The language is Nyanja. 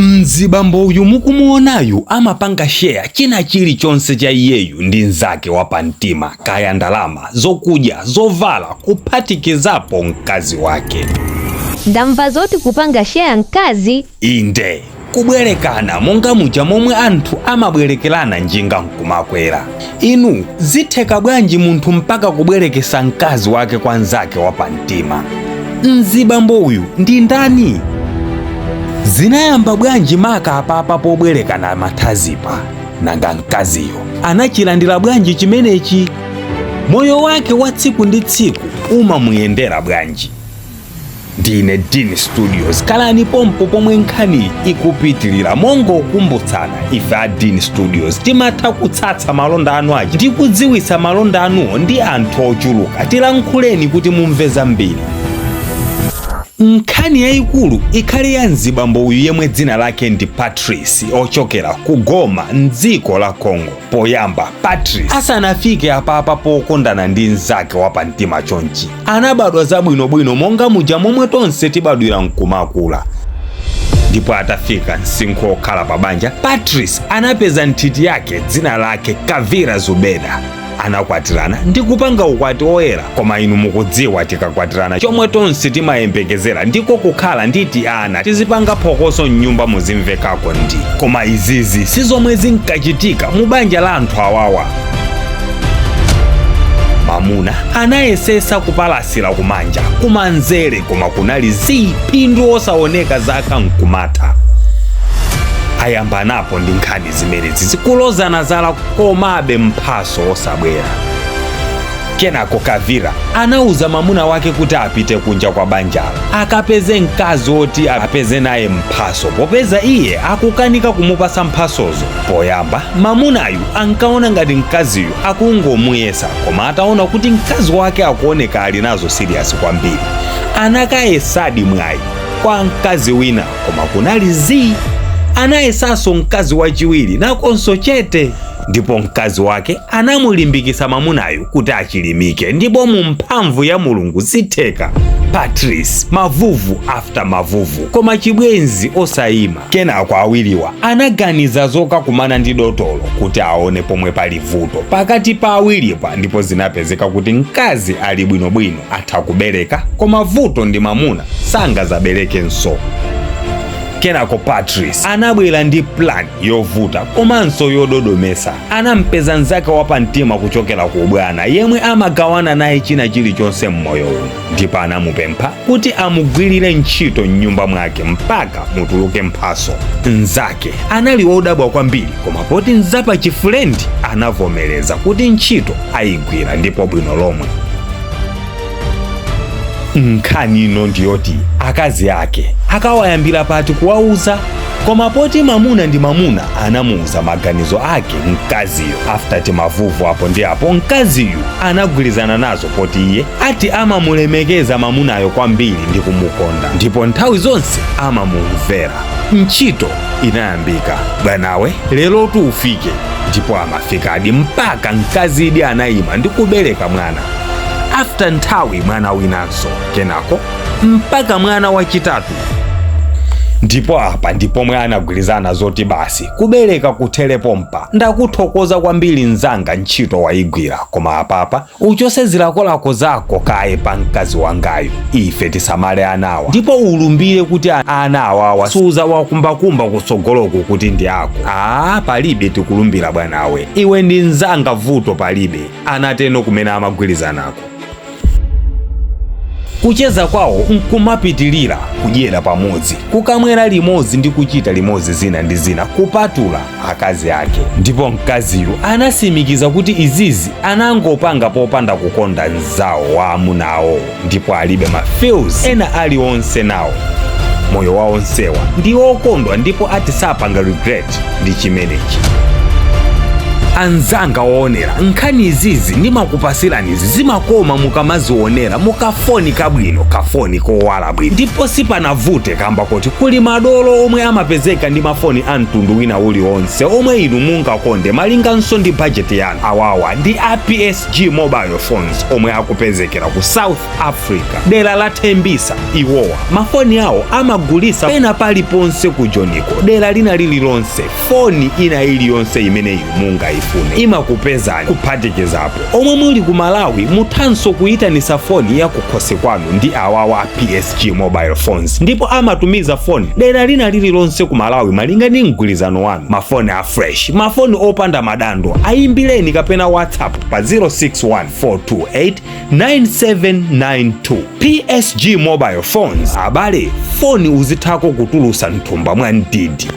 Mzibambo uyu mukumuonayu amapanga share china chilichonse cha iyeyu ndi mnzake wapamtima, kaya ndalama, zokudya, zovala, kuphatikizapo mkazi wake. Ndamva zoti kupanga share mkazi. Inde, kubwerekana monga muja momwe anthu amabwerekerana njinga nkumakwera. Inu, zitheka bwanji munthu mpaka kubwerekesa mkazi wake kwa mnzake wapamtima? Mzibambo uyu ndi ndani? Zinayamba bwanji maka apapa pobwerekana mathazipa? Nanga mkaziyo anachilandira bwanji chimenechi? Moyo wake wa tsiku ndi tsiku umamuyendera bwanji? Ndine Dean Studios, khalani pompo pomwe nkhani ikupitilira. Mongokumbutsana, ife a Dean Studios timatha kutsatsa malonda anu aja ndi kudziwitsa malonda anuwo ndi anthu ochuluka. Tilankhuleni kuti mumve zambiri. Nkhani yayikulu ikhale ya mzibambo uyu yemwe dzina lake ndi Patrice, ochokera ku Goma mdziko la Congo. Poyamba Patrice asanafike apapa pokondana ndi mnzake wapamtima chonchi, anabadwa zabwinobwino monga muja momwe tonse tibadwira nkumakula. Ndipo atafika msinkhu okhala pa banja, Patrice anapeza nthiti yake dzina lake Kavira Zubeda. Anakwatirana ndi kupanga ukwati oyera. Koma inu mukudziwa, tikakwatirana chomwe tonse timayembekezera ndiko kukhala nditi ana, tizipanga phokoso mnyumba muzimvekako ndi. Koma izizi sizomwe zinkachitika mu banja la anthu awawa. Mamuna anayesesa kupalasira kumanja, kumanzere, koma kunali zii, phindu osaoneka. Zaka nkumatha, ayambanapo ndi nkhani zimenezi zikulozana zala, komabe mphaso osabwera. Kenako Kavira anauza mamuna wake kuti apite kunja kwa banjalo akapeze mkazi oti apeze naye mphaso, popeza iye akukanika kumupasa mphasozo. Poyamba mamunayu ankaona ngati mkaziyu akungomuyesa, koma ataona kuti mkazi wake akuoneka ali nazo serious kwambiri, anakayesadi mwayi kwa mkazi wina, koma kunali zii. Anayesanso mkazi wachiwiri, nakonso chete. Ndipo mkazi wake anamulimbikitsa mamunayu kuti achilimike ndipo mu mphamvu ya Mulungu zitheka. Patrice, mavuvu after mavuvu, koma chibwenzi osayima. Kenako awiriwa anaganiza zokakumana ndi dotolo kuti aone pomwe pali vuto pakati pa awiriwa, ndipo zinapezeka kuti mkazi ali bwinobwino, atha kubereka, koma vuto ndi mamuna sangazaberekenso. Kenako Patrice anabwera ndi plan yovuta komanso yododomesa. Anampeza mnzake wapamtima kuchokera ku bwana yemwe amagawana naye china chilichonse mmoyo uno, ndipo anamupempha kuti amugwirire ntchito mnyumba mwake mpaka mutuluke mphaso. Mnzake anali wodabwa kwambiri, koma poti nzapa chifriend, anavomereza kuti ntchito ayigwira ndipo bwino lomwe. Nkhani ino ndiyoti akazi ake akawayambira pati kuwauza? Koma poti mamuna ndi mamuna, anamuuza maganizo ake mkaziyo. After timavuvu apo ndi apo, mkaziyu anagwirizana nazo, poti iye ati amamulemekeza mamunayo kwambiri ndi kumukonda, ndipo nthawi zonse amamumvera. Ntchito inayambika. "Bwanawe, lerotu ufike." Ndipo amafikadi mpaka mkazidi anayima ndi kubereka mwana. After nthawi mwana winanso, kenako mpaka mwana wachitatu. Ndipo apa ndipomwe anagwirizana zoti basi, kubereka kuthere pompa. "Ndakuthokoza kwambiri mnzanga, ntchito wayigwira, koma apapa uchose zilakolako zako kaye pa mkazi wangayo, ife tisamale anawa, ndipo ulumbire kuti ana awawa suzawakumbakumba kutsogoloku kuti ndi ako." "Aa, palibe, tikulumbira bwanawe, iwe ndi mnzanga, vuto palibe," anateno kumene amagwirizanako. Kucheza kwawo nkumapitilira, kudyera pamodzi, kukamwera limodzi ndi kuchita limodzi zina ndi zina, kupatula akazi ake. Ndipo mkaziyu anasimikiza kuti izizi anangopanga popanda kukonda mzawo wa amunawo, ndipo alibe ma feels ena aliwonse nawo. Moyo wawo onsewa ndi okondwa, ndipo ati sapanga regret ndi chimenechi. Anzanga oonera, nkhani izizi ndimakupasiranizi zimakoma mukamazionera mukafoni kabwino, kafoni kowala bwino, ndipo sipanavute kamba kuti kuli madolo omwe amapezeka ndi mafoni a mtundu wina uliwonse omwe inu mungakonde malinganso ndi bajeti yanu. Awawa ndi a PSG Mobile Phones omwe akupezekera ku South Africa, dera la Tembisa. Iwowa mafoni awo amagulisa pena paliponse ku Joniko, dera lina lililonse. Foni ina iliyonse imene inu mungayifune imakupezani. Kuphatikizapo omwe muli ku Malawi, muthanso kuyitanisa foni ya kukhosi kwanu ndi awawa PSG Mobile Phones, ndipo amatumiza foni dera lina lililonse ku Malawi malinga ndi mgwirizano wanu. Mafoni a fresh, mafoni opanda madando. Ayimbireni kapena WhatsApp pa 061 428 9792. PSG Mobile Phones, abale, foni uzithako kutulusa mthumba mwa mdidi.